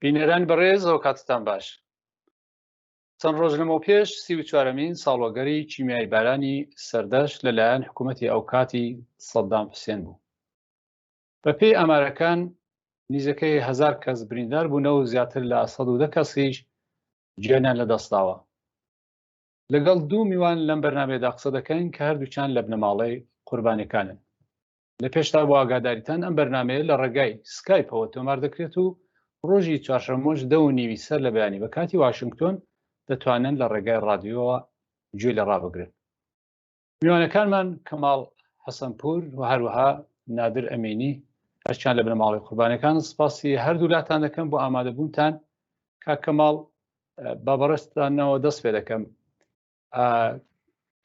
بینەرانی بەڕێز ئەوکاتتان باش. چەند ڕۆژ لەمەوپێش 34مین ساڵوەگەری کیمیایی بارانی سەردەشت لەلایەن حکوومەتی ئەوکاتی سەدام حوسێن بوو. بەپێی ئامارەکان نیزەکەی هەزار کەس بریندار بوونە و زیاتر لە 110 کەسیش گیانیان لەدەستداوە. لەگەڵ دوو میوان لەم بەرنامەیەدا قسە دەکەین کە هەردووکیان لە بنەماڵەی قوربانیەکانن. لە پێشتا بۆ ئاگاداریتان ئەم بەرنامەیە لە ڕێگای سکایپەوە تۆمار دەکرێت و ڕۆژی چوارشەممۆش دە و نیوی سەر لە بەیانی بە کاتی واشنگتۆن دەتوانن لە ڕێگای ڕادیۆوە گوێ لە ڕابگرن. میوانەکانمان کەماڵ حەسەنپوور و هەروەها نادر ئەمینی هەرچیان لە بنەماڵەی قوربانەکان سپاسی هەردوو لاتان دەکەم بۆ ئامادەبوونتان کاک کەماڵ با بەڕێزتانەوە دەست پێ دەکەم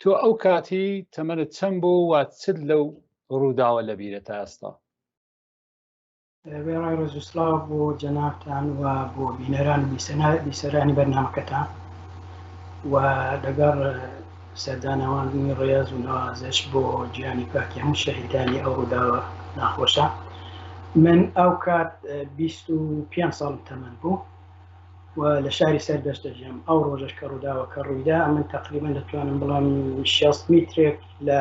تۆ ئەو کاتی تەمەنت چەند بوو و چت لەو ڕووداوە لەبیرە تا ئێستا؟ وێڕای ڕێز و سڵاو بۆ جەنابتان و بۆ بینەران و بیسەرانی بەرنامەکەتان و لەگەڵ سەردانەواندنی ڕێز و نەوازش بۆ گیانی پاکی هەموو شەهیدانی ئەو ڕووداوە ناخۆشە من ئەو کات 25 ساڵم تەمەن بوو و لە شاری سەردەشت دەژیام ئەو ڕۆژەش کە ڕووداوەکە ڕوویدا من تقریبا دەتوانم بڵام 6 میترێک لە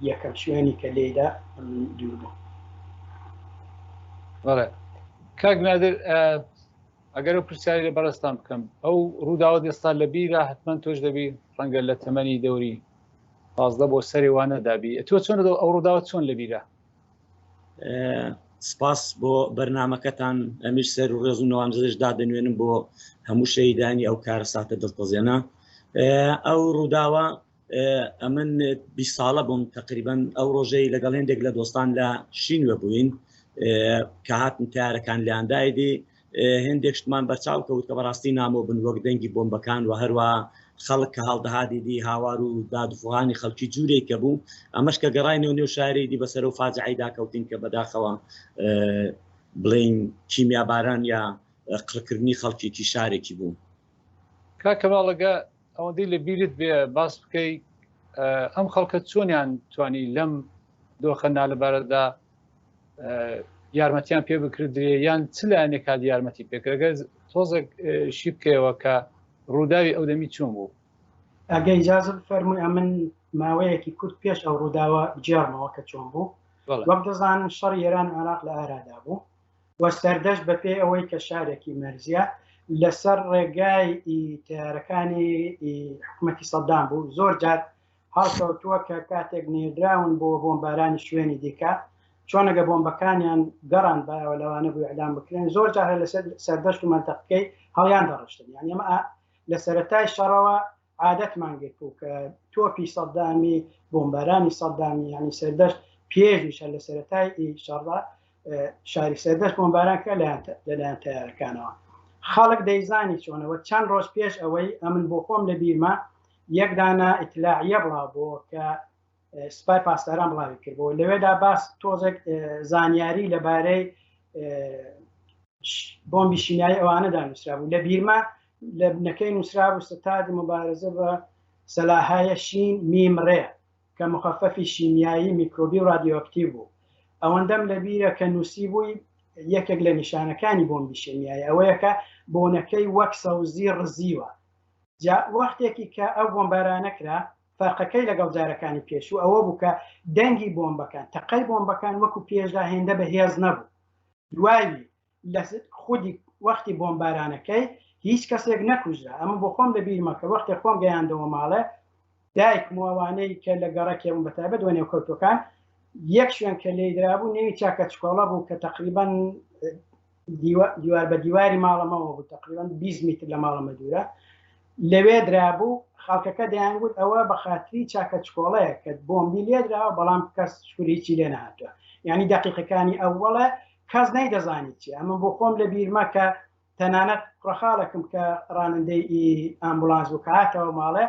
یەکەم شوێنی کە لێیدا دوور بوو. بەڵێ کاک نادر ئەگەر ئەو پرسیاری لە بەڕێزتان بکەم ئەو ڕووداوە دێستا لە بیرە حتمما تۆش دەبی ڕەنگە لە تەمەنی دەوری پازدە بۆ سەری وانە دابی تۆ چۆن ئەو ڕووداوە چۆن لە بیرە سپاس بۆ بەرنمەکەتان ئەمیش سەر و ڕێز و نەوانزش دادەنوێنم بۆ هەموو شەیدانی ئەو کارەساتە دڵتەزێنە ئەو ڕووداوە ئەمن 20 ساڵە بووم تقریبان ئەو ڕۆژەی لەگەڵ هێندێک لە دۆستان لە شینوە بووین کە هاتن تارەکان لیاندایدی هێندێک شتمان بەرچاو کەوت کە بەڕاستی نامۆ بن وەک دەنگی بۆمبەکان و هەروە خەڵک کە هەڵدەهادی دی هاوار و دادفغانی خەڵکی جوورێک کە بوو ئەمەش کە گەڕای نێو نێو شاری دی بەسەر و فاجعیدا کەوتین کە بەداخەوە بڵین کیمیاباران یا قڕکردنی خەڵکێکی شارێکی بوو. کاک کەماڵ ئەگە ئەوەندەی لە بیرت بێ باس بکەی ئەم خەڵکە چۆنیان توانی لەم دۆخە نالەبارەدا یارمەتیان پێ بکردرێ یان چ لایەنێک هات یارمەتی پێکرد تۆزێک شی بکەیەوە کە ڕووداوی ئەو دەمی چۆن بوو ئەگە ئیجازە بفەرمووی ئەمن ماوەیەکی کورت پێش ئەو ڕووداوە بگێڕمەوە کە چۆن بوو وەک دەزانن شەڕی ئێران و عێراق لە ئارادا بوو و سەردەشت بەپێی ئەوەی کە شارێکی مەرزیە لەسەر ڕێگای تەیارەکانی حکوومەتی سەدام بوو زۆر جار هەڵکەوتووە کە کاتێک نێردراون بۆ بۆمبارانی شوێنی دیکە چۆنەگە بۆمبەکانیان گەڕان باوە لەوانە بوو ئەدام بکرێن زۆر جار لەسەر سەردەشت و مەنتەقەکەی هەڵیان دەڕشتن یان ئەمە لە سەرەتای شەڕەوە عادەتمان گرتبوو کە تۆپی سەدامی بۆمبارانی سەدامی یعنی سەردەشت پێشیش هەر لە سەرەتای شەڕدا شاری سەردەشت بۆمباران کرا لەلایەن تەیارەکانەوە خەڵک دەیزانی چۆنەوە چەند ڕۆژ پێش ئەوەی ئەمن بۆ خۆم لە بیرمە یەک دانە ئیتلاعیە بڵاو بۆ کە سپای پاسداران بڵاوی کردبوو لەوێدا باس تۆزێک زانیاری لەبارەی بۆمبی شیمیایی ئەوانەدا نووسرابوو لە بیرمە لە بنەکەی نووسرابوو ستادی مبارزە بە سەلاهایە شین میم ڕێ کە مخەفەفی شیمیایی میکرۆبی و رادیۆئەکتیڤ بوو ئەوەندەم لەبیرە کە نووسیبووی یەکێک لە نیشانەکانی بۆمبی شیمیایی ئەوەیە کە بۆنەکەی وەک سەوزی ڕزیوە جا وەختێکی کە ئەو بۆمبارانە کرا فەرقەکەی لەگەڵ جارەکانی پێشوو ئەوە بوو کە دەنگی بۆمبەکان تەقەی بۆمبەکان وەکو پێشدا هێندە بەهێز نەبوو دوایی لە خودی وەختی بۆمبارانەکەی هیچ کەسێک نەکوژرا ئەمە بۆ خۆم لە بیرمە کە وەختێ خۆم گەیاندەوە ماڵێ دایکم و ئەوانەی کە لە گەڕەکێ بوون بەتایبەت وە نێوکەوتوەکان یەک شوێن کە لێی درابوو نێوی چاکە چکۆڵە بوو کە تقریبان دیوار بە دیواری ماڵەمەوە بوو تقریبان 20 میتر لە ماڵەمە دوورە لەوێ درابوو خەڵکەکە دەیانگوت ئەوە بە خاتری چاکە چکۆڵەیە کە بۆمبی لێدراوە بەڵام کەس شکر هیچی لێ نەهاتووە یعنی دقیقەکانی ئەوەڵە کەس نەیدەزانی چیە ئەمە بۆ خۆم لە بیرمە کە تەنانەت کوڕەخاڵێکم کە ڕانندەی ئامبولانس بوو کە هاتەوە ماڵێ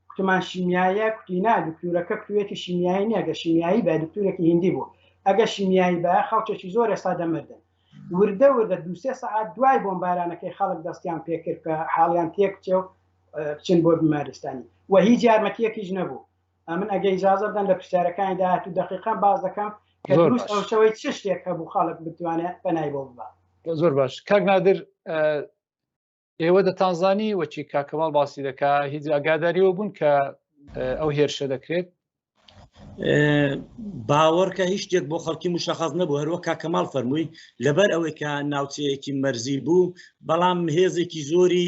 کوتمان شیمیاییە کوتی نا دکتورەکە کوتوێتی شیمیایی نییە گە شیمیایی بە دکتورێکی هندی بوو ئەگە شیمیایی بە خەڵکێکی زۆر ئێستا دەمردن وردە وردە دوسێ سەعات دوای بۆمبارانەکەی خەڵک دەستیان پێکرد کە حاڵیان تێک بچێ و بچن بۆ بیمارستانی و هیچ یارمەتیەکیش نەبوو ئەمن ئەگە ئیجازە بدەن لە پرسیارەکانی داهاتوو دەقیقا باس دەکەم کە دروست ئەو شەوەی چ شتێک هەبوو خەڵک بتوانێت پەنای بۆ ببا. زۆر باش کاک نادر ئێوە دەتانزانی وەچی کاکەماڵ باسی دەکا هیچ ئاگاداریەوە بوون کە ئەو هێرشە دەکرێت باوەڕکە هیچ شتێک بۆ خەڵکی مشخص نەبوو هەروە کاکەماڵ فەرمووی لەبەر ئەوەی کە ناوچەیەکی مەرزی بوو بەڵام هێزێکی زۆری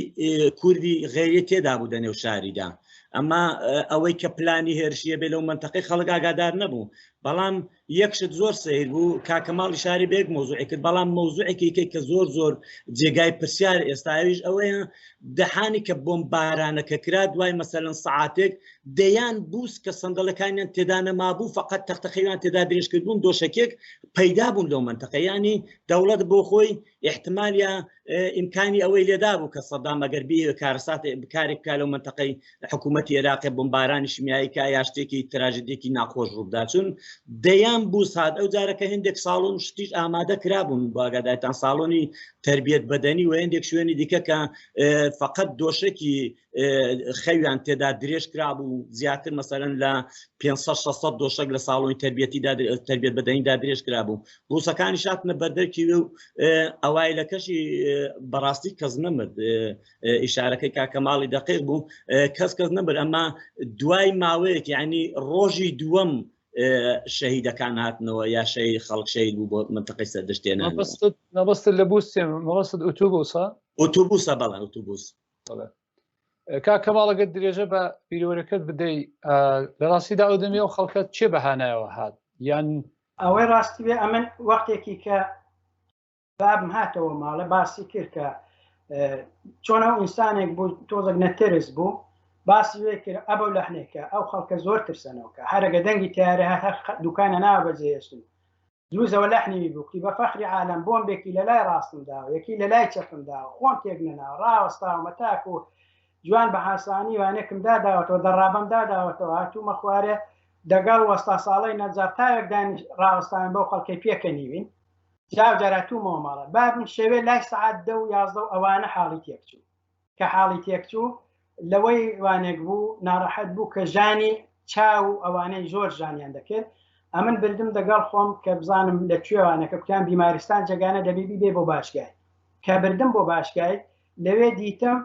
کوردی غەیری تێدا بوو دەنێو شاریدا ئەمە ئەوەی کە پلانی هێرشیە بێ لەو منتەقی خەڵک ئاگادار نەبوو بەڵام یەک شت زۆر سەیر بوو کاکە ماڵی شاری بێک مۆزوعی کرد بەڵام مۆزوعێکی کەی کە زۆر زۆر جێگای پرسیار ئێستاویش ئەوەیە دەهانی کە بۆم بارانەکە کرا دوای مەسەلەن سەعاتێک دەیان بوس کە سندەلەکانیان تێدا نەمابوو فقط تەختەخەویان تێدا درێژکردبوون دۆشەکێک پەیدا بوون لەو منتەقە ینی دەوڵەت بۆ خۆی احتمالیا ئیمکانی ئەوەی لێدا بوو کە سەدام ئەگەر بیەوێ کارەسات بکارێک بکا لەو مەنتەقەی حکوومەتی عێراقێ بۆمبارانی شیمیایی کا یا شتێکی تراژیدێکی ناخۆش ڕووبدا چون دەیان بوو سات ئەو جارەکە هندێک ساڵۆن شتیش ئامادە کرابوون بۆ ئاگادارتان ساڵۆنی تربیەت بەدەنی و هندێک شوێنی دیکە کە فقط دۆشەکی خەویان تێدا درێژ کرابوو زیاتر مەسەرەن لە 500 دۆشەک لە ساڵۆنی تربیەتیدا تربیەت بەدەنیدا درێژ کرابوو ڕووسەکانی شاتنە بەردەرکی و ئەوایلەکەشی بەڕاستی کەس نەمرد ئیشارەکەی کاکەماڵی دقیق بوو کەس کەس نەمرد ئەمە دوای ماوەیەک یعنی ڕۆژی دووەم شەهیدەکان هاتنەوە یا شەهید خەڵک شەهید بوو بۆ منتەقەی سەردەشتێنە مەبەستت لە بوس مەبەستت ئۆتوبوسە ئۆتوبوسە بەڵێ ئۆتوبوس کاک کەماڵ ئەگەر درێژە بە بیرەوەرەکەت بدەی لە ڕاستیدا ئەو دەمی ئەو خەڵکە چێ بەهانایەوە هات یان ئەوەی ڕاستی بێ ئەمن وەختێکی کە بابم هاتەوە ماڵە باسی کرد کە چۆن ئەو ئینسانێک بوو تۆزێک نەترس بوو باسی وێ کرد ئەبە لەحنێکە ئەو خەڵکە زۆر ترسەنەوە کە هەرەگە دەنگی تیارە هەر دوکانە ناوە بەجێهێشتن زوو زەوە لەحنی وی بوو کوتی بە فەخری عالەم بۆمبێکی لە لای ڕاستم داوە یەکی لە لای چەپم داوە خۆم تێک نەناوە ڕاوەستاومە تاکوو جوان بە هاسانی وانێکم داداوەتەوە دەڕابەم داداوەتەوە هاتوومە خوارێ دەگەڵ وەستا ساڵەی نەجار تاوێک دانیش ڕاوەستاوین بەو خەڵکەی پێکەنیوین جاو جار هاتوومەوە ماڵە بابم شەوێ لای سەعات دە و یازدە و ئەوانە حاڵی تێکچوو کە حاڵی تێکچوو لەوەی وانێک بوو ناڕەحەت بوو کە ژانی چاو و ئەوانەی زۆر ژانیان دەکرد ئەمن بردم دەگەڵ خۆم کە بزانم لە کوێوانەکە کوتیان بیمارستان جێگانە دەبی بیبێ بۆ باشگای کە بردم بۆ باشگای لەوێ دیتم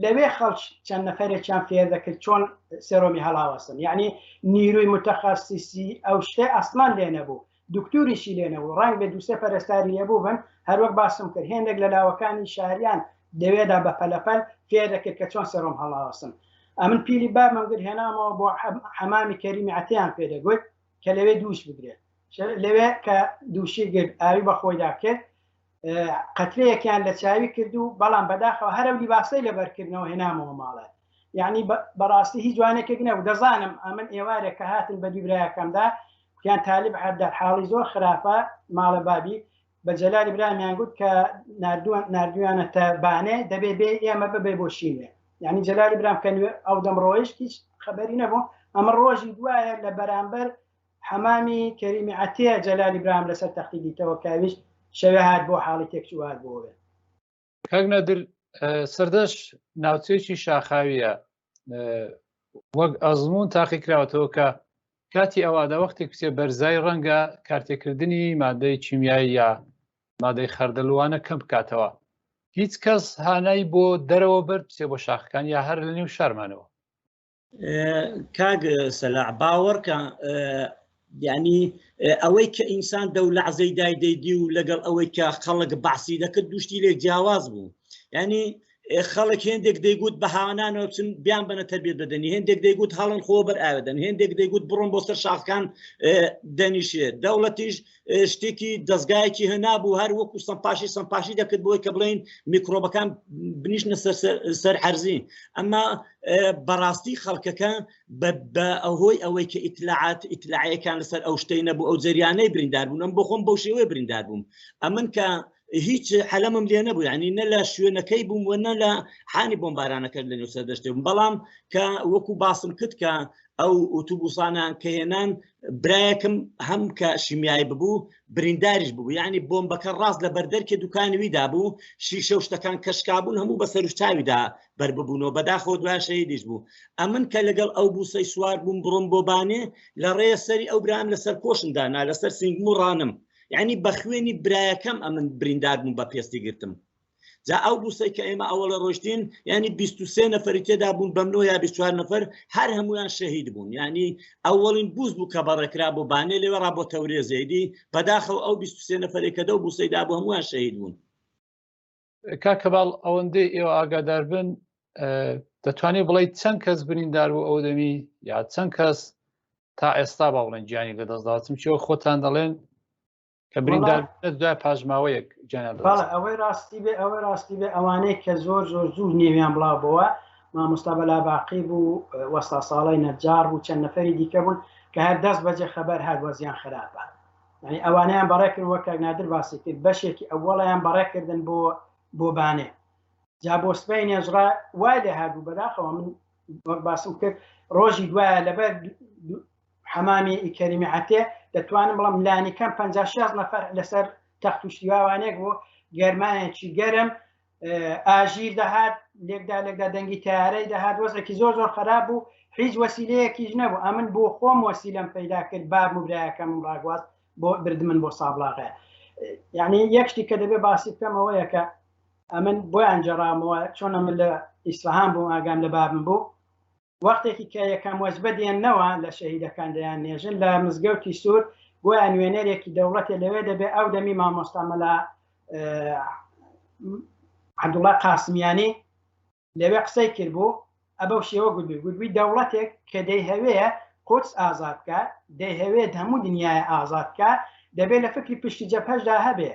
لەوێ خەڵک چەند نەفەرێکیان فێر دەکرد چۆن سێرۆمی هەڵاوەسن یعنی نیروی متەخەسیسی ئەو شتێ ئەسڵان لێ نەبوو دکتوریشی لێ نەبوو ڕەنگ بێ دووسێ پەرستاری لێ بووبن هەروەک باسم کرد هێندێک لە لاوەکانی شاریان لەوێدا بە پەلەپەل فێر دەکرد کە چۆن سێرۆم هەڵاوەسن ئەمن پیلی بابم گرت هێنامەوە بۆ حەمامی کەریمی عەتیان پێ دەگوت کە لەوێ دووش بگرێت لەوێ کە دووشی گرت ئاوی بە خۆیدا کرد قەترەیەکیان لە چاوی کرد و بەڵام بەداخەوە هەرەو لیباسەی لەبەرکردنەوە هێنامەوە ماڵێ یعنی بەڕاستی هیچ جوانێکێک نەبوو دەزانم ئەمن ئێوارێک کە هاتن بە دوو برایەکەمدا کوتیان تالیب عەبدال حاڵی زۆر خراپە ماڵە بابی بە جەلالی برامیان گوت کە ناردویانەتە بانێ دەبێ بێ ئێمە ببێ بۆ شینێ یعنی جەلالی برام کە ئەو دەم ڕۆیشت هیچ خەبەری نەبوو ئەمە ڕۆژی دوایە لە بەرامبەر حەمامی کەریمی عەتیە جەلالی برام لەسەر تەختی دیتەوە کاویش شەوێ هات بۆ حاڵی تێکچوو هات بۆ وێ. کاک نادر سەردەش ناوچەیەکی شاخاویە وەک ئەزمون تاقیکراوەتەوە کە کاتی ئەوادە وەختێک بچێ بەرزای ڕەنگە کارتێکردنی مادەی کیمیایی یا مادەی خەردەلوانە کەم بکاتەوە هیچ کەس هانای بۆ دەرەوە برد بچێ بۆ شاخەکان یا هەر لە نێو شارمانەوە کاک سەلاح باوەڕکە یعنی ئەوەی کە ئینسان دەو لەعزەی دای دەیدی و لەگەڵ ئەوەی کە خەڵک باسی دەکرد دوشتی لێک جیاواز بوو ینی خەڵک هێندێک دەیگوت بە هاوانانەوە بچن بیان بەنە تەربیەت بەدەنی هێندێک دەیگوت هەڵن خۆ بەر ئاوێدەن هێندێک دەیگوت بڕۆن بۆ سەر شاخەکان دەنیشێ دەوڵەتیش شتێکی دەستگایەکی هەنابوو هەر وەکو سەمپاشی سەمپاشی دەکرد بۆی کە بڵین میکرۆبەکان بنیشنە سەر عەرزی ئەمە بەڕاستی خەڵکەکە بە ئەوهۆی ئەوەی کە ئیتلاعات ئیتلاعەکان لەسەر ئەو شتەی نەبوو ئەو جەریانەی بریندار بوون ئەم بۆ خۆم بەو شێوەیە بریندار بووم ئەمن کە هیچ حەلەمم لێ نەبوو یعنی نە لە شوێنەکەی بووم و نە لە حانی بۆمبارانەکە لە نێو سەردەشتێ بووم بەڵام کە وەکو باسم کرد کە ئەو ئۆتوبوسانان کە هێنان برایەکم هەم کە شیمیایی ببوو برینداریش ببوو یعنی بۆمبەکە ڕاست لە بەردەرکێ دوکانی ویدا بوو شیشە و شتەکان کەشکابوون هەموو بە سەروشتاویدا بەر ببوونەوە بەداخەوە دوای شەهیدیش بوو ئەمن کە لەگەڵ ئەو بوسەی سوار بووم بڕۆم بۆ بانێ لە ڕێ سەری ئەو برام لەسەر کۆشم دانا لەسەر سینگم و ڕانم. یعنی بە خوێنی برایەکەم ئەمن بریندار بووم بە پێستی گرتم جا ئەو بوسەی کە ئێمە ئەوەڵە ڕۆشتین ینی 23 نەفری تێدا بوون بەمنەوە یا 24 نەفەر هەر هەمویان شەهید بوون ینی ئەوەڵین بوز بوو کە بەڕێکرا بۆ بانێ لێوە ڕا بۆ تەورێزێدی بەداخەوە ئەو 23 نەفرێک کە دەو بوسەیدا بوو هەمویان شەهید بوون. کاک کەماڵ ئەوەندەی ئێوە ئاگادار بن دەتوانێت بڵێ چەند کەس بریندار بوو ئەو دەمی یا چەند کەس تا ئێستا با بڵێن گیانی لەدەستداوە چمچەوە خۆتان دەڵێن کە بریندار دوای پاشماوەیەک گیانیان لەدەست ئەوەی ڕاستی بێ ئەوەی ڕاستی بێ ئەوانەی کە زۆر زۆر زوو نێویان بڵاو بۆوە مامۆستا بەلا باقی بوو وەستا ساڵی نەجار بوو چەند نەفەری دیکە بوون کە هەر دەست بەجێ خەبەر هەر وەزیان خراپە یعنی ئەوانەیان بەڕێکرد وەک کاک نادر باسی کرد بەشێکی ئەوەڵیان بەڕێکردن بۆ بۆ بانێ جا بۆ سبەینێش ڕا وای لێ هاتبوو بەداخەوە من وەک باسم کرد ڕۆژی دوایە لەبەر حەمامی کەریمی عەتێ دەتوانم بڵم لانی کەم 56 نەفەر لەسەر تەخت و شتیواوانێک بوو گەرمایەکی گەرم ئاژیر دەهات لێکدا لێکدا دەنگی تارەی دەهات وەزێکی زۆر زۆر خراپ بوو هیچ وەسیلەیەکیش نەبوو ئەمن بۆ خۆم وەسیلەم پەیدا کرد باب و برایەکەم ڕاگواست بۆ بردمن بۆ سابڵاغێ یعنی یەک شتی کە دەبێ باسی بکەم ئەوەیە کە ئەمن بۆیان جێڕامەوە چۆن ئەمن لە ئیسفەهان بووم ئاگام لە بابم بوو وەختێکی کە یەکەم وەجبە دێننەوە لە شەهیدەکان دەیان نێژن لە مزگەوتی سوور گۆیا نوێنەرێکی دەوڵەتێ لەوێ دەبێ ئەو دەمی مامۆستا مەلا عەبدوڵا قاسمیانی لەوێ قسەی کرد بوو ئەبەو شێوە گوتبووی گوتبووی دەوڵەتێک کە دەیهەوێ قودس ئازاد بکە دەیهەوێت هەموو دنیای ئازاد بکە دەبێت لە فکری پشتی جەبهەشدا هەبێ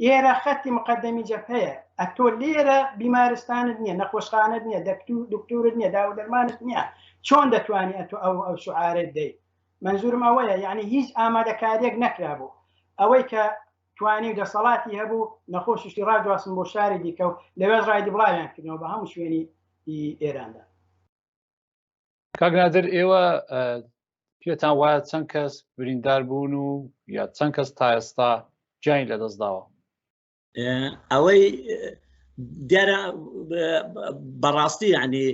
ئێرە خەتی مقدمی جەبهەیە ئەتۆ لێرە بیمارستانت نییە نەخۆشخانەت نییە دکتورت نییە داو دەرمانت نییە چۆن دەتوانی ئەتۆ ئەو ئەو شعارت دەی منزورم ئەوەیە یعنی هیچ ئامادەکاریەک نەکرابوو ئەوەی کە توانی و دەسەڵاتی هەبوو نەخۆشیشتی ڕاگواستن بۆ شاری دیکە و لەوێش ڕایدی بڵاویان کردنەوە بە هەموو شوێنی ئێراندا. کاک نادر ئێوە پێتان وایە چەند کەس بریندار بوون و یا چەند کەس تا ئێستا گیانی لەدەست داوە؟ ئەوەی دیارە بەڕاستی یعنی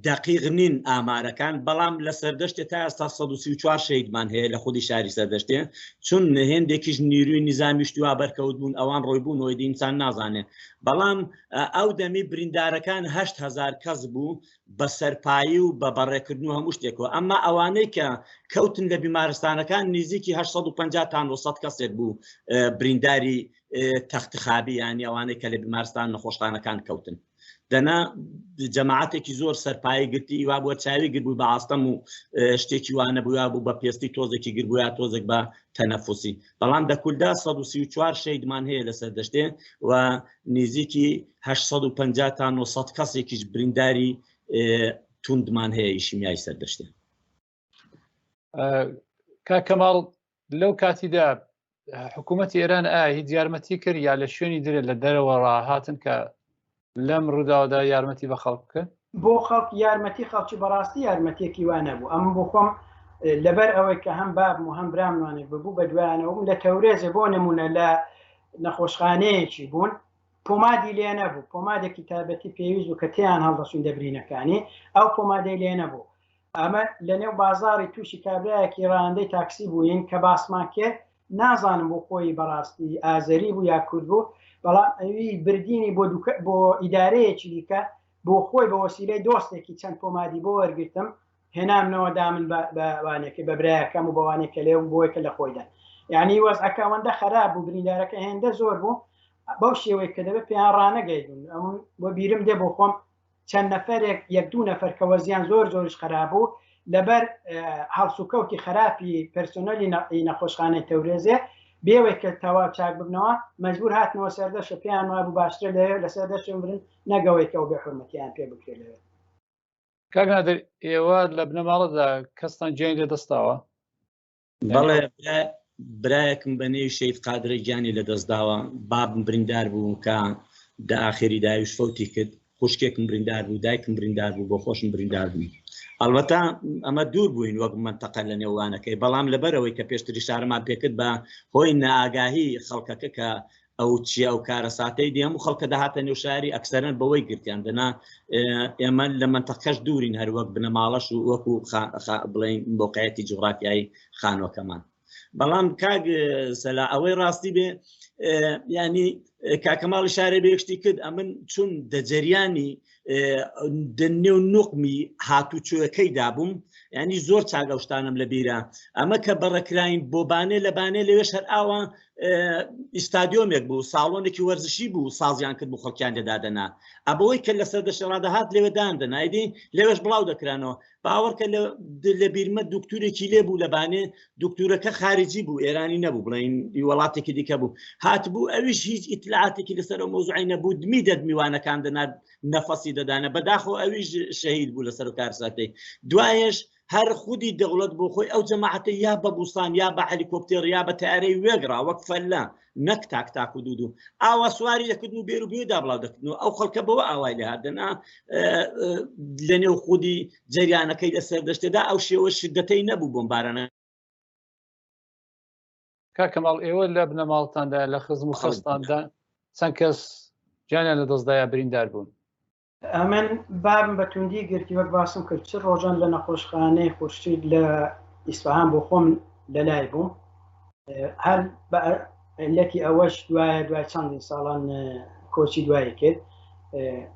دەقیق نین ئامارەکان بەڵام لە سەردەشتێ تا ئێستا 134 شەیدمان هەیە لە خودی شاری سەردەشتێ چون هێندێکیش نیروی نیزامی شتوا بەرکەوت بوون ئەوان ڕۆی بوون ئەوی ئینسان نازانێ بەڵام ئەو دەمی بریندارەکان 8هزار کەس بوو بە سەرپایی و بە بەڕێکردن و هەموو شتێکەوە ئەمما ئەوانەی کە کەوتن لە بیمارستانەکان نزیکی 850 تا 900 کەسێک بوو برینداری تەختخابی یانی ئەوانەی کە لە بیمارستان نەخۆشخانەکان کەوتن دەنا جەماعەتێکی زۆر سەرپایی گرتی ئیوا بووە چاوی گربوو بە ئاستەم و شتێکی وانە بوویا بوو بە پێستی تۆزێکی گربوویا تۆزێک بە تەنەفسی بەڵام دەکولدا 134 شەیدمان هەیە لەسەر دەشتێ و نزیکی 850 تا 900 کەسێکیش برینداری توندمان هەیە شیمیای سەردەشتێ. کاک کەماڵ لەو کاتیدا حکوومەتی ئێران ئایا هیچ یارمەتی کرد یا لە شوێنی درێ لە دەرەوە ڕاهاتن کە لەم ڕووداوەدا یارمەتی بە خەڵک بکەن؟ بۆ خەڵک یارمەتی خەڵکی بەڕاستی یارمەتیەکی وا نەبوو ئەم بۆ خۆم لەبەر ئەوەی کە هەم بابم و هەم برام نوانێک ببوو بە دوایانەوە بووم لە تەورێزێ بۆ نمونە لە نەخۆشخانەیەکی بوون پۆمادی لێ نەبوو پۆمادێکی تایبەتی پێویست بوو کە تێیان هەڵدەچوون لە برینەکانی ئەو پۆمادەی لێ نەبوو ئەمە لەنێو بازاڕی تووشی کابرایەکی ڕانندەی تاکسی بووین کە باسمان کرد نازانم بۆ خۆی بەڕاستی ئازەری بوو یا کورد بوو بەڵام ئەوی بردینی بۆ بۆ ئیدارەیەکی دیکە بۆ خۆی بە وەسیلەی دۆستێکی چەند پۆمادی بۆ وەرگرتم هێنامنەوە دامن بەوانێکی بە برایەکەم و بەوانێک کە لێو بۆی کە لە خۆیدا یعنی وەزعەکە ئەوەندە خراپ بوو بریندارەکە هێندە زۆر بوو بەو شێوەی کە دەبێت پێیان ڕانەگەیدون ئەم بۆ بیرم دێ بۆ خۆم چەند نەفەرێک یەک دوو نەفەر کە وەزیان زۆر زۆریش خراپ بوو لەبەر هەڵسوکەوتی خراپی پرسۆنەلی نەخۆشخانەی تەورێزێ بێوەی کە تەواو چاک ببنەوە مەجبور هاتنەوە سەردەشە پێیان وابوو باشترە لەوێ لەسەر دەشن برن نەگەوەی کە ئەو بێ حورمەتیان پێ بکرێت لەوێ. کاک نادر ئێوە لە بنەماڵەدا کەستان گیانی لەدەستداوە؟ بەڵێ برایەکم بە نێوی شەید قادرە گیانی لەدەستداوە بابم بریندار بوو کە دە ئاخری داویش فەوتی کرد خوشکێکم بریندار بوو دایکم بریندار بوو بۆ خۆشم بریندار بوو ئەلبەتە ئەمە دوور بووین وەک منتەقە لە نێوانەکەی بەڵام لەبەرەوەی کە پێشتری شارمان پێکرد بە هۆی نائاگاهی خەڵکەکە کە ئەو چیە ئەو کارەساتەی دی هەموو خەڵکە دەهاتە نێو شاری ئەکسەرەن بەوەی گرتیان دەنا ئێمە لە منتەقەش دوورین هەر وەک بنەماڵەش و وەکو بڵێن موقعیەتی جوغرافیایی خانوەکەمان. بەڵام کاک سەلا ئەوەی ڕاستی بێ ینی کاکەماڵی شارێ بێشتی کرد ئەمن چون دەجەریانی نێو نوقمی هاتوچۆەکەی دابووم ینی زۆر چاگە شتانم لە بیرە ئەمە کە بەڕێکراین بۆ بانێ لە بانێ لەوێش هەر ئاوا ئیستادیۆمێک بوو ساڵۆنێکی وەرزشی بوو سازیان کرد بوو خەڵکیان لێدادەنا ئەبەوەی کە لەسەر دەشەڕادەهات لەوێ داندەنا ئیدی لەوێش بڵاو دەکرانەوە باوەڕکە لە بیرمە دکتورێکی لێ بوو لە بانێ دکتورەکە خارجی بوو ئێرانی نەبوو بڵین وڵاتێکی دیکە بوو هاتبوو ئەویش هیچ ئیتلاعاتێکی لەسەر ئەو مەوزوعی نەبوو دمی دەد میوانەکان دەنات نەفەسی دەدانە بەداخۆ ئەویش شەهید بوو لەسەر کارساتەی دوایش هەر خودی دەوڵەت بۆ خۆی ئەو جەماعەتە یا بە بوسان یا بە هەلیکۆپتێر یا بە تارەی وێگرا وەک فەلە نەک تاک تاک و دوو دوو ئاوا سواری دەکردن و بێر و بێدا بڵاو دەکردن و ئەو خەڵکە بەوە ئاوای لێ هاتدەنا لە نێو خودی جەریانەکەی لەسەر دەشتێدا ئەو شێوە شدەتەی نەبوو بۆمبارانە کاک کەماڵ ئێوە لە بنەماڵتاندا لە خزم و خەستاندا چەند کەس گیانیان لەدەستدایە بریندار بوون؟ ئەمن بابم بە توندی گرتی وەک باسم کرد چ ڕۆژان لە نەخۆشخانەی خورشید لە ئیسفهان بۆ خۆم لەلای بووم هەر بە علەتی ئەوەش دوایە دوای چەندین ساڵان کۆچی دوایی کرد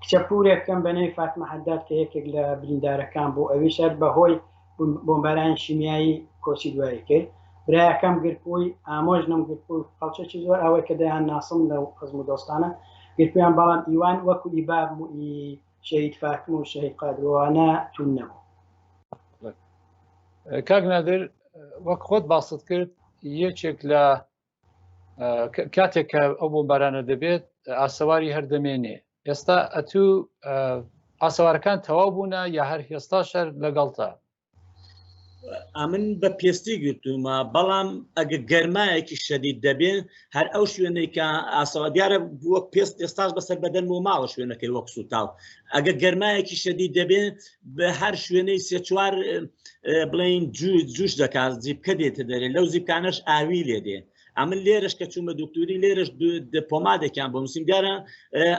کچە پورێکم بە نێوی فاتمە حەداد کە یەکێک لە بریندارەکان بوو ئەویش هەر بەهۆی بۆمبارانی شیمیایی کۆچی دوایی کرد برایەکەم گرتبووی ئامۆژنم گرتبوو خەڵکێکی زۆر ئەوەی کە دەیان ناسم لەو خزم و دۆستانە گرتویان بەڵام ئیوان وەکو ئیباب و ئی شەهید فاتم و شەهید قادروانە تون نەبوو. کاک نادر وەک خۆت باست کرد یەکێک لە کاتێک کە ئەو بۆمبارانە دەبێت ئاسەواری هەر دەمێنێ ئێستا ئەتوو ئاسەوارەکان تەواو بوونە یا هەر هێستا شەر لەگەڵتە؟ ئەمن بە پێستی گرتوومە بەڵام ئەگە گەرمایەکی شەدید دەبێ هەر ئەو شوێنەی کە ئاسەوە دیارە وەک پێست ئێستاش بەسەر بەدەن بۆ ماوە شوێنەکەی وەک سووتاو ئەگە گەرمایەکی شەدید دەبێ بە هەر شوێنەی سێ چوار بڵین جوش دەکات زیپکە دێتە دەرێ لەو زیپکانەش ئاوی لێ دێ ئەمن لێرەش کە چوومە دکتوری لێرەش پۆمادێکیان بۆ نووسیم دیارە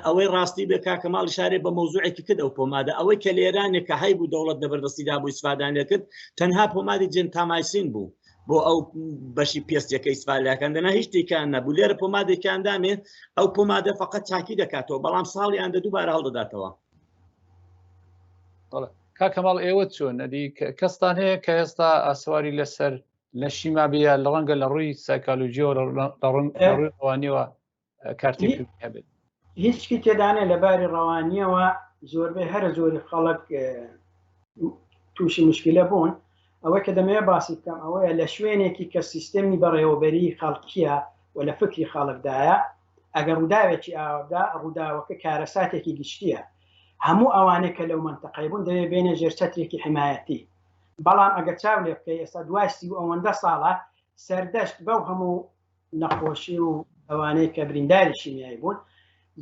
ئەوەی ڕاستی بێ کاکە ماڵی شارێ بە مەوزوعێکی کرد ئەو پۆمادە ئەوەی کە لێرانێک کە هەیبوو دەوڵەت لەبەردەستیدا بوو ئیسفادان لێکرد تەنها پۆمادی جنتامایسین بوو بۆ ئەو بەشی پێستەکە ئیسفالەکان دەنا هیچ تێکیان نەبوو لێرە پۆمادێکیان دامێ ئەو پۆمادە فقط چاکی دەکاتەوە بەڵام ساڵیان دە دووبارە هەڵدەداتەوە کاکەماڵ ئێوە چۆن نەدی کەستان هەیە کە ئێستا ئاسواری لەسەر لەشی مابێ لە ڕەنگە لە ڕووی سایکالۆژیەوە لە ڕووی ڕەوانیەوە کارتێک هەبێت هیچکی تێدانێ لە باری ڕەوانیەوە زۆربەی هەرە زۆری خەڵک تووشی مشکلە بوون ئەوەی کە دەمەوێت باسی بکەم ئەوەیە لە شوێنێکی کە سیستەمی بەڕێوەبەری خەڵکیە و لە فکری خەڵکدایە ئەگەر ڕووداوێکی ئاوابدا ڕووداوەکە کارەساتێکی گشتیە هەموو ئەوانەی کە لەو مەنتەقەی بوون دەبێ بێنە ژێر چەترێکی حمایەتی بەڵام ئەگەر چاو لێ بکەی ئێستا دوای سی و ئەوەندە ساڵە سەردەشت بەو هەموو نەخۆشی و ئەوانەی کە برینداری شیمیایی بوون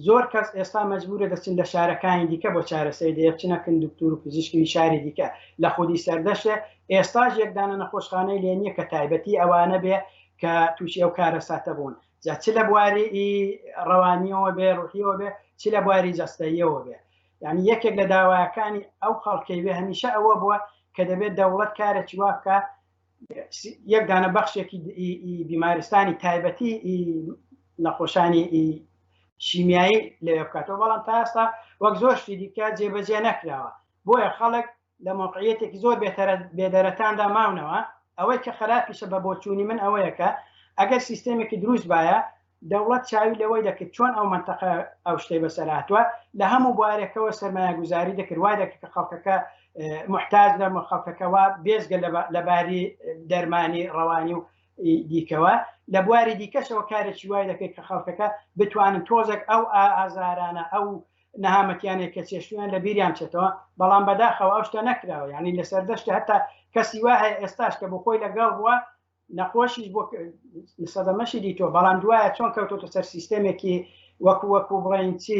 زۆر کەس ئێستا مەجبورە دەچن لە شارەکانی دیکە بۆ چارەسەری دەیە بچنەکن دکتور و پزیشکی شاری دیکە لە خودی سەردەشتێ ئێستاش یەکدانە نەخۆشخانەی لێ نییە کە تایبەتی ئەوانە بێ کە تووشی ئەو کارەساتە بوون جا چ لە بواری ڕەوانیەوە بێ ڕوحیەوە بێ چ لە بواری جەستەییەوە بێ یعنی یەکێک لە داواکانی ئەو خەڵکەی بێ هەمیشە ئەوە بووە کە دەبێت دەوڵەت کارێکی وا بکە یەک دانە بەخشێکی بیمارستانی تایبەتی نەخۆشانی شیمیایی لەوێ بکاتەوە بەڵام تا ئێستا وەک زۆر شتی دیکە جێبەجێ نەکراوە بۆیە خەڵک لە مۆقعیەتێکی زۆر بێدەرەتاندا ماونەوە ئەوەی کە خراپیشە بە بۆچوونی من ئەوەیە کە ئەگەر سیستێمێکی دروست باە دەوڵەت چاوی لەوەی دەکرد چۆن ئەو مەنتەقە ئەو شتەی بەسەر هاتووە لە هەموو بوارێکەوە سەرمایەگوزاری دەکرد وای دەکرد کە خەڵکەکە محتاج لە خەڵکەکە وا بێزگە لە باری دەرمانی ڕەوانی و دیکەوە لە بواری دیکەشەوە کارێکی وای دەکرد کە خەڵکەکە بتوانن تۆزێک ئەو ئازارانە ئەو نەهامەتیانێک کە چێشتویان لە بیریان بچێتەوە بەڵام بەداخەوە ئەو شتە نەکراوە یعنی لەسەر دەشتە هەتا کەسی وا هەیە ئێستاش کە بۆ خۆی لەگەڵ بووە نەخۆشیش بۆ سەدەمەشی دیتوە بەڵام دوایە چۆن کەوتۆتە سەر سیستەمێکی وەکو وەکو بڵێن چی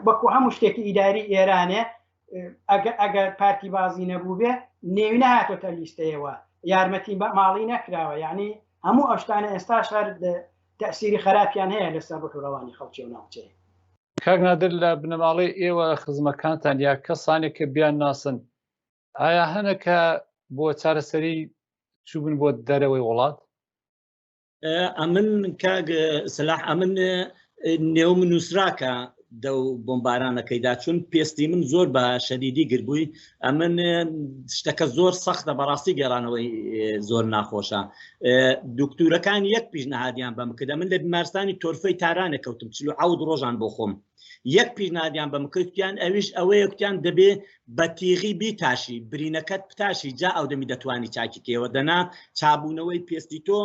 وەکو هەموو شتێکی ئیداری ئێرانێ ئەگەر پارتی بازی نەبوو بێ نێوی نهاتۆتە لیستەیەوە یارمەتی ماڵی نەکراوە یعنی هەموو ئەو شتانە ئێستا شار تەسیری خراپیان هەیە لەسەر ڕوح و ڕەوانی خەڵکی و ناوچەیە. کاک نادر لە بنەماڵەی ئێوە خزمەکانتان یا کەسانێک کە بیان ناسن ئایا هەنە کە بۆ چارەسەری چووبن بۆ دەرەوەی وڵات؟ ئەمن کاک سەلاح ئەمن نێوم نووسراکە دەو بۆمبارانەکەیدا چون پێستی من زۆر بە شەدیدی گربووی ئەمن شتەکە زۆر سەختە بەڕاستی گەڕانەوەی زۆر ناخۆشە دکتورەکان یەک پیشنهادیان بەم کردە من لە بیمارستانی تۆرفەی تارانە کەوتم 47 ڕۆژان بۆ خۆم یەک پیشنهادیان بەم کردیان ئەویش ئەوەیە کوتیان دەبێ بە تیغی بیتاشی برینەکەت بتاشی جا ئەو دەمی دەتوانی چاکی کەیەوە دەنا چابوونەوەی پێستی تۆ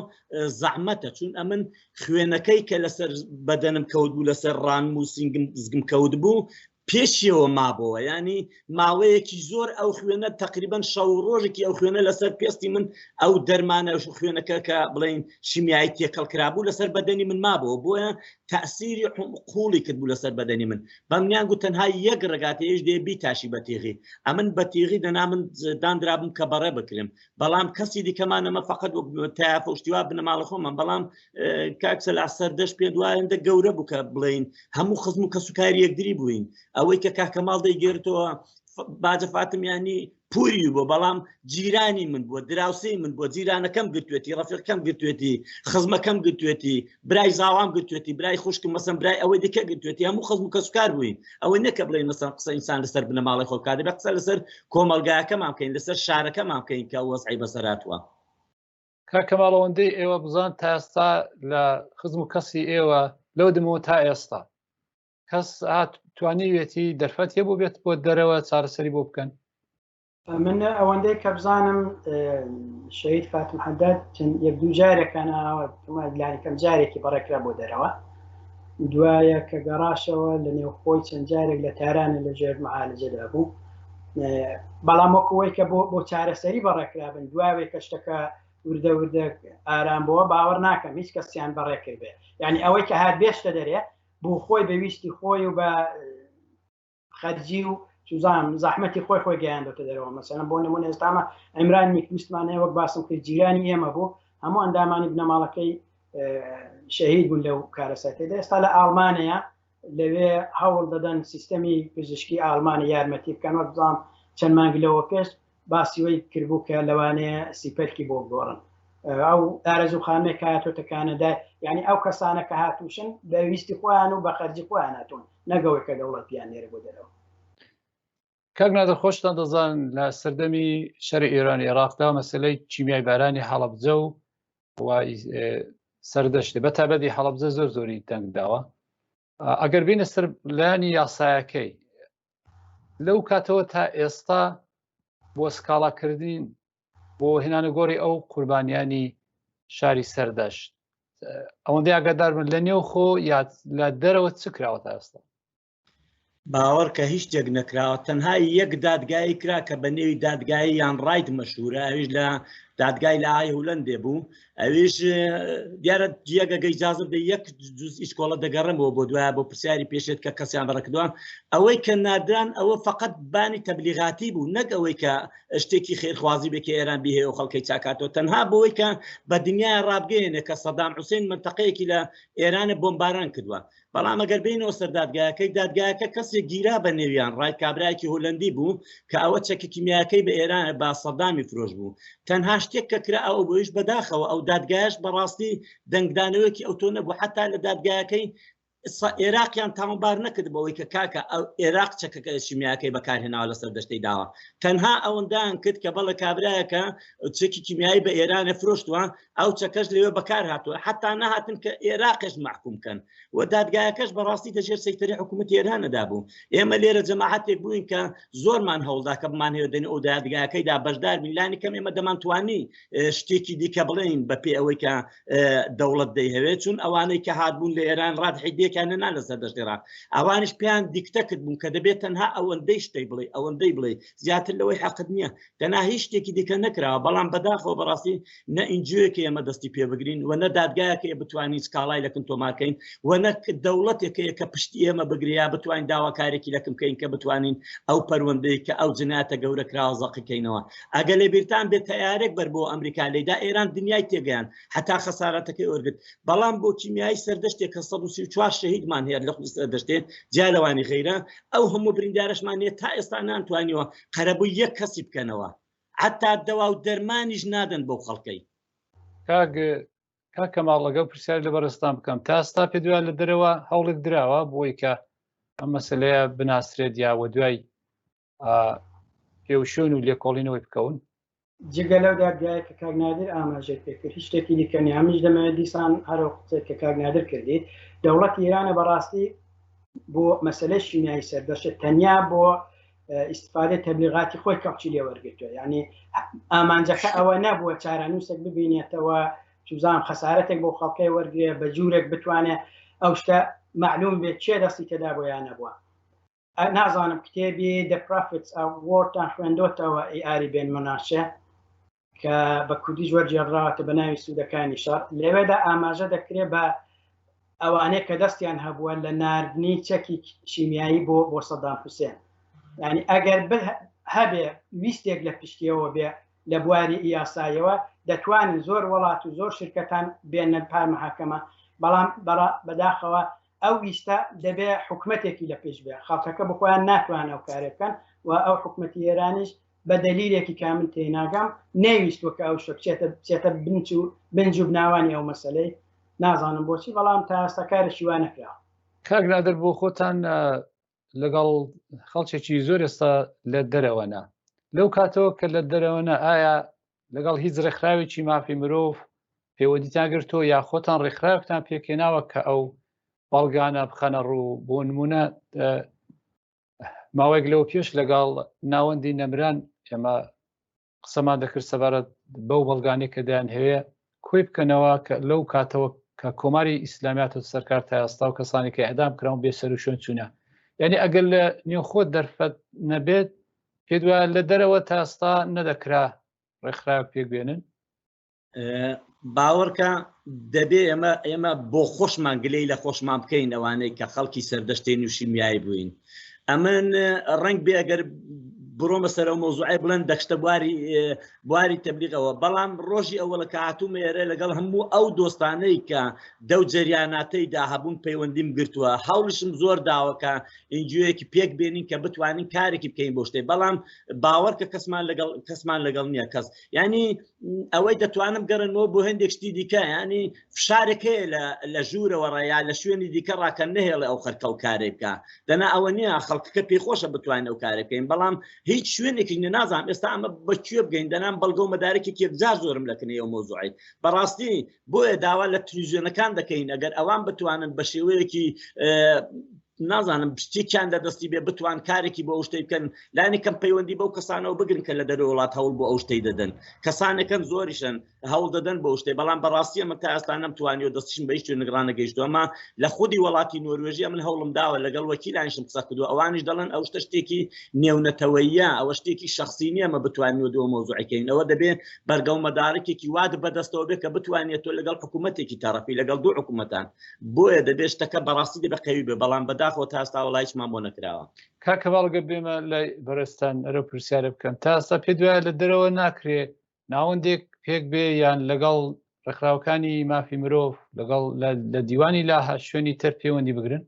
زەحمەتە چون ئەمن خوێنەکەی کە لەسەر بەدەنم کەوت بوو لەسەر ڕانم و سینگم زگم کەوت بوو پێشیەوە مابەوە ینی ماوەیەکی زۆر ئەو خوێنە تقریبان شەو ڕۆژێکی ئەو خوێنە لەسەر پێستی من ئەو دەرمانە خوێنەکە کە بڵین شیمیایی تێکەڵ کرابوو لەسەر بەدەنی من مابەوە بۆیە تەسیری قوڵی کرد بوو لەسەر بەدەنی من بەمنیان گوت تەنها یەک ڕێگاتەیەش دێ بیتاشی بە تیغی ئەمن بە تیغی دەنا من داندرابووم کە بەڕێ بکرم بەڵام کەسی دیکەمان ئەمە فقط وەک تایافە و شتیوا بنەماڵە خۆمان بەڵام کاک سەلاح سەردەشت پێ دوایەندە گەورە بوو کە بڵین هەموو خزم و کەسوکاری یەکدری بووین ئەوەی کە کاکەماڵ دەیگێرتەوە باجە فاتمیانی پوری بووە بەڵام جیرانی من بووە دراوسێی من بووە جیرانەکەم گرتوێتی ڕەفیقەکەم گرتوێتی خزمەکەم گرتوێتی برای زاوام گرتوێتی برای خوشکم مەسەن برای ئەوەی دیکە گرتوێتی هەموو خزم و کەسوکار بووین ئەوەی نەکە بڵێن مەسەن قسە ئینسان لەسەر بنەماڵەی خۆ بکات دەبێت قسە لەسەر کۆمەڵگاکەمان بکەین لەسەر شارەکەمان بکەین کە وەزعی بەسەر هاتووە. کاک کەماڵ ئەوەندەی ئێوە بزان تا ئێستا لە خزم و کەسی ئێوە لەو دمەوە تا ئێستا کەس هات توانیوێتی دەرفەت هەبوو بێت بۆ دەرەوە چارەسەری بۆ بکەن؟ من ئەوەندەی کە بزانم شەهید فاتم حەداد چەند یەک دوو جارێکانە لانی کەم جارێکی بەڕێکرا بۆ دەرەوە دوایە کە گەڕاشەوە لە نێوخۆی چەند جارێک لە تارانە لە ژێر معالجەدا بوو بەڵام وەکوەی کە بۆ بۆ چارەسەری بەڕێکرابن دواوێ کە شتەکە وردە وردە ئارام بووە باوەڕ ناکەم هیچ کەسیان بەڕێ کردبێ یعنی ئەوەی کە هات بێشتە دەرێ بۆ خۆی بە ویستی خۆی و بە خەرجی و سوزان زەحمەتی خۆی خۆی گەیاندۆتە دەرەوە مەسەلەن بۆ نمونە ئێستامە عیمران نیکدوستمان هەیە وەک باسم کرد جیرانی ئێمە بوو هەموو ئەندامانی بنەماڵەکەی شەهید بوون لەو کارەساتەدا ئێستا لە ئاڵمانەیە لەوێ هەوڵ دەدەن سیستەمی پزیشکی ئاڵمانی یارمەتی بکەن وەک بزانام چەند مانگ لەوە پێش باسی وەی کردبوو کە لەوانەیە سیپەلکی بۆ بگۆڕن ئەو ئارەزوو خانمێک کە هاتۆتە کانەدا یعنی ئەو کەسانە کە هاتووشن بە ویستی خۆیان و بە خەرجی خۆیان هاتوون نەگەوەی کە دەوڵەت بیان نێرە بۆ دەرەوە. کاک نادر خۆشتان دەزان لە سەردەمی شەری ئێران عێراقدا مەسلەی کیمیای بارانی حەڵەبجە و سەردەشتێ بە تابەتی حەڵەبجە زۆر زۆری دەنگ داوە ئەگەر بینە سەر لایەنی یاسایەکەی لەو کاتەوە تا ئێستا بۆ سکاڵاکردنی بۆ هێنانە گۆڕی ئەو قوربانیانی شاری سەردەشت ئەوەندەی ئاگادار بن لە نێو خۆ یا لە دەرەوە چ کراوە تا ئێستا؟ باوەڕ کە هیچ شتێک نەکراوە تەنها یەک دادگایی کرا کە بە نێوی دادگایی یان ڕایت مەشهورە ئەویش لە دادگای لە ئای هولەندێ بوو ئەویش دیارە جیەگەگە ئیجازە بدە یەک جوز ئیشکۆڵە دەگەڕێمەوە بۆ دوایە بۆ پرسیاری پێشێت کە کەسیان بەڕێکردووە ئەوەی کە ناردران ئەوە فقط بانی تەبلیغاتی بوو نەک ئەوەی کە شتێکی خێرخوازی بێ کە ئێران بیهەیە و خەڵکەی چاکاتەوە تەنها بۆی کە بە دنیای ڕابگەیەنێ کە سەدام حوسێن منتەقەیەکی لە ئێرانە بۆمباران کردووە بەڵام ئەگەر بینەوە سەر دادگایەکەی دادگایەکە کەسێک گیرا بە نێویان ڕای کابراایکی هۆلەندی بوو کە ئەوە چەکە کیمیاکەی بە ئێران بە سەدامی فرۆش بوو تەنها شتێک کە کرا ئەو بۆیش بەداخەوە ئەو دادگایش بەڕاستی دەنگدانەوەیەکی ئەوتۆ نەبوو حتا لە دادگایەکەی عێراقیان تاوانبار نەکرد بەوەی کە کاکە ئەو عێراق چەکەکە شیمیاکەی بەکارهێناوە لەسەر دەشتەی داوە تەنها ئەوەندان کرد کە بەڵە کابراایەکە چەکی کیمیایی بە ئێرانە فرۆشتووە ئەو چەکەش لەوێ بەکار هاتووە حتا نەهاتن کە ئێراقش محکوم کەن و دادگایەکەش بەڕاستی دەژێر سەیتەری حکوومەتی ئێرانەدا بوو ئێمە لێرە جەماعەتێک بووین کە زۆرمان هەوڵدا کە بمانهەوێت دەنێ ئەو دادگایەکەیدا بەشدار بین لانی کەم ئێمە دەمانتوانی شتێکی دیکە بڵێین بە پێ ئەوەی کە دەوڵەت دەیهەوێت چون ئەوانەی کە هاتبوون لە ئێران ڕادحی دێکیان نەنا لەسەر دەشتێرا ئەوانیش پێیان دیکتە کرد بوون کە دەبێت تەنها ئەوەندەی شتەی بڵێ ئەوەندەی بڵێ زیاتر لەوەی حەقت نییە تەنها هیچ شتێکی دیکە نەکراوە بەڵام بەداخەوە بەڕاستی نە ئینجیۆیەکە ئێمە دەستی پێ بگرین و نە دادگایەکە بتوانین سکاڵای لەکن تۆمارکەین و نە دەوڵەتێکەیە کە پشتی ئێمە بگرێ یا بتوانین داواکارێکی لەکن بکەین کە بتوانین ئەو پەروەندەی کە ئەو جنایەتە گەورە کراوە زەقیکەینەوە ئەگەر لە بیرتان بێت تەیارێک بەر بۆ ئەمریکا لێدا ئێران دنیای تێگەیان هەتا خەسارەتەکەی وەرگرت بەڵام بۆ کیمیایی سەردەشتێک کە 134 شەهیدمان هەیە لە خودی سەردەشتێ جیا لەوانی غەیرە ئەو هەموو بریندارەشمان هەیە تا ئێستا نانتوانیوە قەرەبووی یەک کەسی بکەنەوە حتا دەوا و دەرمانیش نادەن بەو خەڵکەی. کاک. کاک کەماڵ لەگەڵ پرسیار لە بەڕێزتان بکەم تا ئێستا پێ دوای لە دەرەوە هەوڵێک دراوە بۆی کە ئەم مەسلەیە بناسرێت یا وە دوای پێوشوێن و لێکۆڵینەوەی بکەون؟ جگە لەو دادگایە کە کاک نادر ئاماژەی پێکرد هیچ شتێکی دیکە نیە. ئەمنیش دەمەوێت دیسان هەر ئەو قسەی کە کاک نادر کردی، دەوڵەتی ئێرانە بەڕاستی بۆ مەسەلەی شیمیایی سەردەشت تەنیا بۆ ئیسفادەی تەبلیغاتی خۆی کەڵکی لێ وەرگرتووە. یعنی ئامانجەکە ئەوە نەبووە چارەنووسێک ببینێتەوە، چوزان خەسارەتێک بۆ خەڵکەی وەرگێ، بە جوورێک بتوانێت ئەو شتە معلوم بێت چێ دەستی تێدا بۆ یان نەبووە. نازانم کتێبی The Prophets of War تان خوێندۆتەوە ئی ئاری بێن مەناشێ کە بە کوردیش وەرگێڕراوەتە بە ناوی سوودەکانی شەڕ. لەوێدا ئاماژە دەکرێت بە ئەوانەی کە دەستیان هەبووە لە ناردنی چەکی شیمیایی بۆ بۆ سەدام حوسێن. یعنی ئەگەر هەبێ ویستێک لە پشتیەوە بێ لە بواری یاسایەوە دەتوانن زۆر وڵات و زۆر شرکەتان بێنە پار محاکەمە، بەڵام بەداخەوە ئەو ویستە دەبێ حکومەتێکی لە پێش بێ، خەڵکەکە بخۆیان ناتوانن ئەو کارێ بکەن و ئەو حکومەتی ئێرانیش بە دەلیلێکی کامل تێناگەم نەیویستوە کە ئەو شتە بچێتە بچێتە بنچ و بنج و بناوانی ئەو مەسەلەی، نازانم بۆچی بەڵام تا ئێستا کارێکی وا نەکراوە. کاک نادر بۆ خۆتان لەگەڵ خەڵکێکی زۆر ئێستا لە دەرەوەنە، لەو کاتەوە کە لە دەرەوەنە ئایا لەگەڵ هیچ ڕێکخراوێکی مافی مرۆڤ پەیوەندیتان گرتووە یا خۆتان ڕێکخراوێکتان پێکهێناوە کە ئەو بەڵگانە بخەنە ڕوو؟ بۆ نمونە ماوەیەک لەوە پێش لەگەڵ ناوەندی نەمران ئێمە قسەمان دەکرد سەبارەت بەو بەڵگانەی کە دەیانهەوێ کۆی بکەنەوە کە لەو کاتەوە کە کۆماری ئیسلامیاتە سەرکار تا ئێستا و کەسانی کە ئەدام کراون بێ سەر و شوێن چوونە. یعنی ئەگەر لە نێوخۆ دەرفەت نەبێت پێت وایە لە دەرەوە تا ئێستا نەدەکرا ڕێکخراو پێک بێنن؟ باوەڕکە دەبێ ئێمە ئێمە بۆ خۆشمان گلەی لە خۆشمان بکەین ئەوانەی کە خەڵکی سەردەشتێن و شیمیایی بووین. ئەمن ڕنگ بێ ئەگەر بڕۆمە سەر ئەو مەوزوعی بڵێن دەکشتە بواری بواری تەبلیغەوە، بەڵام ڕۆژی ئەوەڵە کە هاتوومە ئێرە لەگەڵ هەموو ئەو دۆستانەی کە دەو جەریاناتەیدا هەبوون پەیوەندیم گرتووە، هەوڵیشم زۆر داوە کە ئینجیۆیەکی پێک بێنین کە بتوانین کارێکی بکەین بۆ شتێک، بەڵام باوەڕ کە کەسمان لەگەڵ کەسمان لەگەڵ نییە کەس. ینی ئەوەی دەتوانم گەڕێنمەوە بۆ هەندێک شتی دیکە، ینی فشارێک هەیە لە ژوورەوە ڕا یا لە شوێنی دیکە ڕاکە نەهێڵێ ئەو خەرکە و کارێک بکە، دەنا ئەوە نییە خەڵکەکە پێی خۆشە بتوانین ئەو کارێک بکەین، بەڵام هیچ شوێنێکی نییە. نازانم ئێستا ئەمە بە کوێ بگەین، دەنام بەڵگە و مەدارێکی یەکجار زۆرم لەکنەی ئەو مەوزوعەی. بەڕاستی بۆیە داوا لە تلویزیۆنەکان دەکەین ئەگەر ئەوان بتوانن بە شێوەیەکی نازانم شتێکیان لە دەستی بێ بتوان کارێکی بۆ ئەو شتەی بکەن، لانی کەم پەیوەندی بەو کەسانەوە بگرن کە لە دەرەوە وڵات هەوڵ بۆ ئەو شتەی دەدەن. کەسانێکن زۆریشن هەوڵ دەدەن بۆ شتێ، بەڵام بەڕاستی ئەمە تا ئێستا نەمتوانیوە دەستیشم بە هیچ شوێنێک ڕانەگەیشتووە. ئەمە لە خودی وڵاتی نۆروێژی ئەمن هەوڵم داوە لەگەڵ وەکیلانیشم قسە کردووە، ئەوانیش دەڵێن ئەو شتە شتێکی نێونەتەوەییە، ئەوە شتێکی شخصی نییە ئەمە بتوانین و دووە مەوزوعەکەین. ئەوە دەبێ بەرگە و مەدارکێکی وات بەدەستەوە بێ کە بتوانێت تۆ لەگەڵ حکوومەتێکی تەڕەفی لەگەڵ دوو حکوومەتان، بۆیە دەبێت شتەکە بەڕاستی دەبێ قەوی بێ، بەڵام بەداخەوە تا ئێستا وەڵا هیچمان بۆ نەکراوە. کاک کەماڵ گەر بێمە لای بەڕێزتان ئەرەو پرسیارە بکەم، تا ئێستا پێت وایە لە دەرەوە ناکرێ ناوەندێک پێک بێ یان لەگەڵ ڕێکخراوەکانی مافی مرۆڤ لەگەڵ لە دیوانی لاهە شوێنی تر پەیوەندی بگرن؟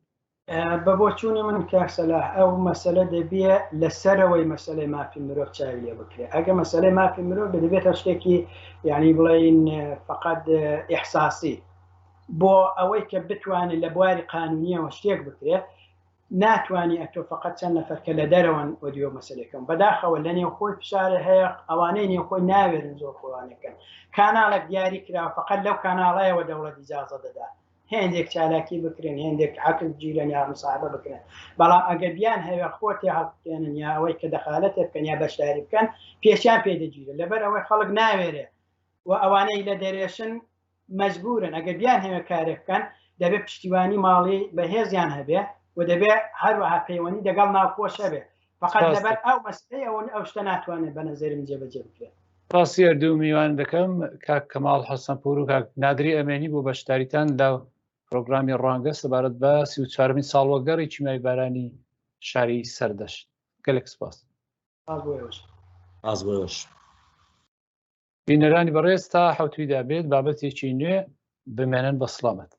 بە بۆچوونی من کاک سەلاح ئەو مەسەلە دەبێ لە سەرەوەی مەسەلەی مافی مرۆڤ چاوی لێ بکرێ. ئەگە مەسەلەی مافی مرۆڤ بێ دەبێتە شتێکی یعنی بڵێین فقط ئیحساسی بۆ ئەوەی کە بتوانێت لە بواری قانونیەوە شتێک بکرێت ناتوانانی ئەتۆ فقط چەند نەفەر کە لە دەرەوەن ئۆدیۆ مەسلەکەم. بەداخەوە لە نێوخۆی فشارە هەیە، ئەوانەی نێوخۆی ناوێرن زۆر خۆوانەکەن. کاناڵێک دیاری کراوە فقط لەو کاناڵەیەوە دەوڵەت ئیجازە دەدا هێندێک چالاکی بکرێن، هێندێک عەقل بگیرێن یا مصاحبە بکرێن، بەڵام ئەگەر بیان هەوێ خۆ تێ هەڵبکێنن یا ئەوەی کە دەخالەتێ بکەن یا بەشداری بکەن پێشیان پێ دەگیرێت، لەبەر ئەوەی خەڵک ناوێرێ و ئەوانەی لە دەرێشن مەجبورن ئەگەر بیان هەوێ کارێک بکەن دەبێت پشتیوانی ماڵی بەهێزیان هەبێ و دەبێ هەروەها پەیوەندی دەگەڵ ناوخۆش هەبێ. فقط لەبەر ئەو مەسئلەی ئەو ئەو شتە ناتوانێت بە نەزەری من جێبەجێ بکرێت. سپاسی هەردوو میوان دەکەم کاک کەماڵ حەسەنپوور و کاک نادری ئەمێنی بۆ بەشداریتان لە پرۆگرامی ڕوانگە سەبارەت بە 34مین ساڵوەگەڕی کیمیای بارانی شاری سەردەشت. گەلێک سپاس. سپاس بۆ ئێوەش. سپاس بۆ ئێوەش. بینەرانی بەڕێز تا حەوتویدا بێت بابەتێکی نوێ بمێنن بە سڵامەت.